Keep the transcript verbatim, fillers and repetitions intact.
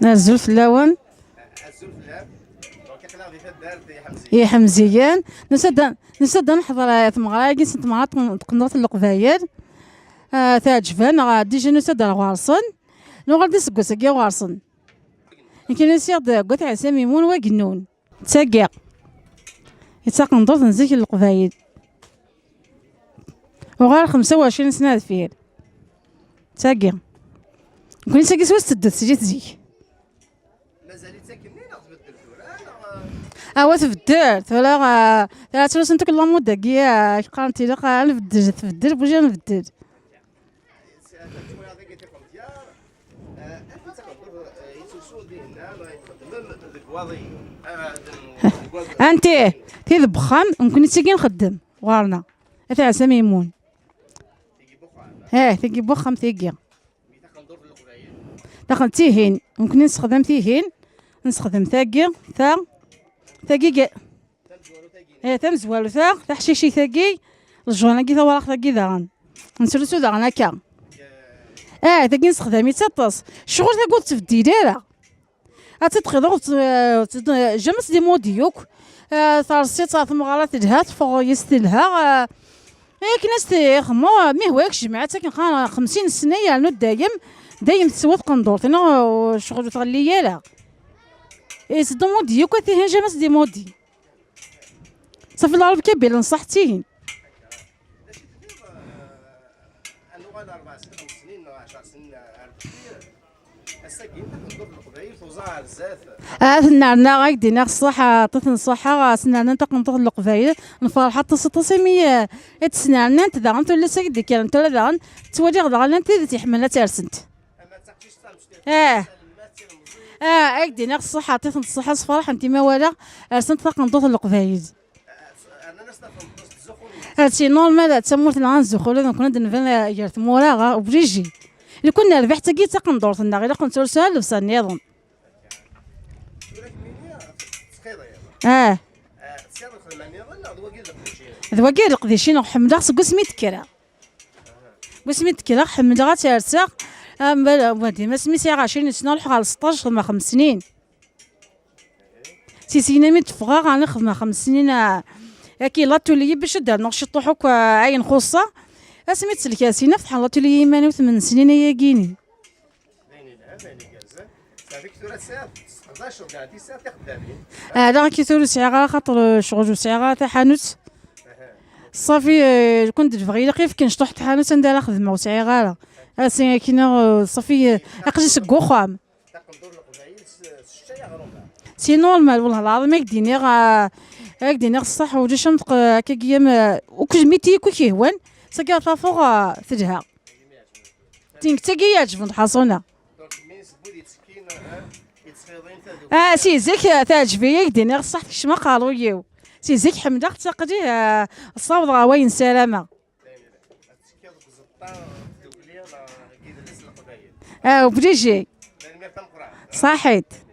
Azul fell-awen. Iḥemziyen. Nusa-d, nusa-d ad neḥḍer, eh, tmeɣra-agi s tmeɣra n tqendurt n Leqbayel. Ah, teɛǧeb-aneɣ, ah, dija nusa-d ar ɣur-sen. Nuɣal-d aseggas-agi ɣur-sen. Nekni usiɣ-d deg Wat Ɛisa Mimun wagennun. D tagi i d taqendurt n zik n Leqbayel. Uɣal xemsa u ɛecrin sna deffir. D tagi. Nekni sagi s wass teddu teslit zik. Mazal-itt akken-nni neɣ tbeddel tura, neɣ? Awa tbeddel, tura, ah, tura ttlusun-t akk lamud-agi, ah, qqaren-t ilaq, ah, nbeddel, tbeddel, bouger nbeddel. Anta taqendurt, eh, yettlusu dinna, neɣ txeddmem deg waḍi? Ah, deg waḍi. Anti, tid n wexxam, nekni d tigi nxeddem, ɣur-neɣ. At Ɛisa Mimun. Eh, tigi n wexxam, tigi. Daxel tihin, nekni nessexdam tihin, nessexdam tagi, ta, tagi ga-, eh, tamezwarut-a, taḥcicit-agi, lejwan-agi, tawraɣt-agi daɣen. Nettlusu daɣen akka. Ah, tagi nessexdam-itt aṭas. Ccɣel tagi ur tettbeddil ara. Ad tt-tqiḍ, ur tt-, ur tt-, jamais s des modis yakk. Ah, tersiḍ ɣer tmeɣra telha, teffeɣ yes telha. Ah, akken as tixmu, mi hwa yak jemɛet akken xa-, xemsin sna yernu dayem, dayem teswa tqendurt, neɣ, uh, ccɣel ur tɣelli ara. Et c'est des modis yakk, tihin jamais s des modis. Safi lɛerb kabila nṣaḥ tihin. Ass-agi, taqendurt n Leqbayel tuẓa ɣer zdat. Ah, tennerna, ad k-d-iniɣ ṣṣeḥ, aṭṭet n ṣṣeḥḥa, s-, nnernan taqendurt n Leqbayel, nferḥ aṭas, aṭas imi, eh, i tt-snernant, daɣen tullas-agi d-ikkrent tura daɣen, ttwaliɣ daɣen llant tid i tt-iḥemmlen ad tt-rsent. Ah. Ah, ad k-d-iniɣ ṣṣeḥḥa, aṭṭet n ṣṣeḥḥa, sferḥent imi walaɣ rsent taqendurt n Leqbayel. C'est normal, d tamurt neɣ ad nzuxxu, ula d nekkni ad d-nban gar tmura, obligé. Nekkni nerbeḥ tagi d taqendurt-nneɣ, ilaq ad nettrusu ar llebsa nniḍen. Ah. D wagi i d leqdic-inu, ḥemmleɣ seg wasmi d-kkreɣ. Seg wasmi d-kkreɣ, ḥemmleɣ ad tt-rseɣ. Ah, ma, ma dima asmi sɛiɣ ɛecrin sna, ruḥeɣ ɣer seṭṭac, xedmeɣ xems snin. Si syin mi d-ffɣeɣ, ɛni xedmeɣ xems snin, ah, akka l'atelier bac ad d-rnuɣ ciṭuḥ akk, ah, ayen xuṣṣeɣ. Asmi d-ttelkasin, ad fetḥeɣ l'atelier iman-iw tmen snin ayagi-ni. Ah, da akka tura ur sɛiɣ ara, xaṭer, eh, ccɣel ur sɛiɣ ara taḥanut. Ṣafi, eh, lukan d lebɣi ilaq ifken cṭuḥ n tḥanut anda ara xedmeɣ, ur sɛiɣ ara. Ass-a akkin, eh, ṣafi, eh, aql-i seg uxxam. C'est normal, wellah lɛaḍim, ad k-d-iniɣ, ah, ad k-d-iniɣ ṣṣeḥ, ulac am tq-, akkagi am, ah, akk lmiti akk i k-ihwan, sagi ad tafeḍ, ah, telha. Tin d tagi i iɛeǧben lḥaṣuna. Ah, si zik, ah, teɛǧeb-iyi, ad k-d-iniɣ ṣṣeḥ, tekcem aqerruy-iw. Si zik ḥemmleɣ-tt, aql-i, ah, ssawḍeɣ ɣer wayen ssarameɣ. Ah, obligé. Ṣaḥit.